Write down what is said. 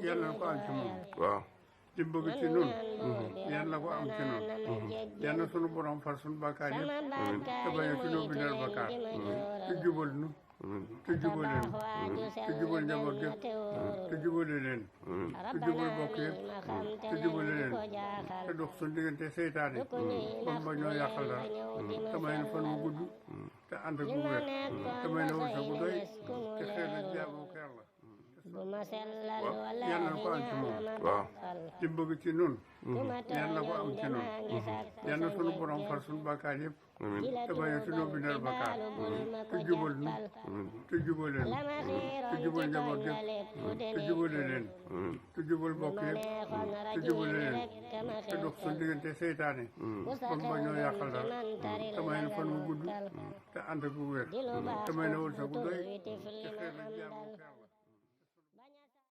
yàlla na ko am ci moom. waaw. li bëgg ci nun yàlla na ko am ci nun. yàlla na sunu borom far sunu bàkkaar yëpp. te bañ a ci noo bindal bàkkaar. te jubal nu. te jubale nu. te jubal njaboot yëpp. te jubale leen. te jubal bokk yëpp. te jubale leen. te dox suñu diggante seytaane. ba mu bañoo yàqal dara. te may na fan wu gudd. te ànd ak bu wér. te may na wërsëg bu doy. te xeer na jaamu ko yàlla. yàlla na ko am ci moom. waaw. li bëgg ci nun yàlla na ko am ci nun. yàlla na sunu borom far sunu bàkkaar yëpp. te bañ a ci noo bindal bàkkaar. te jubal nu. te jubale nu. te jubal njaboot yëpp. te jubale leen. te jubal bokk yëpp. te jubale leen. te dox suñu diggante seytaane. ba mu bañoo yàqal dara. te may na fan wu gudd. te ànd ak bu wér. te may na wërsëg bu doy. te xeer na jaamu ko yàlla.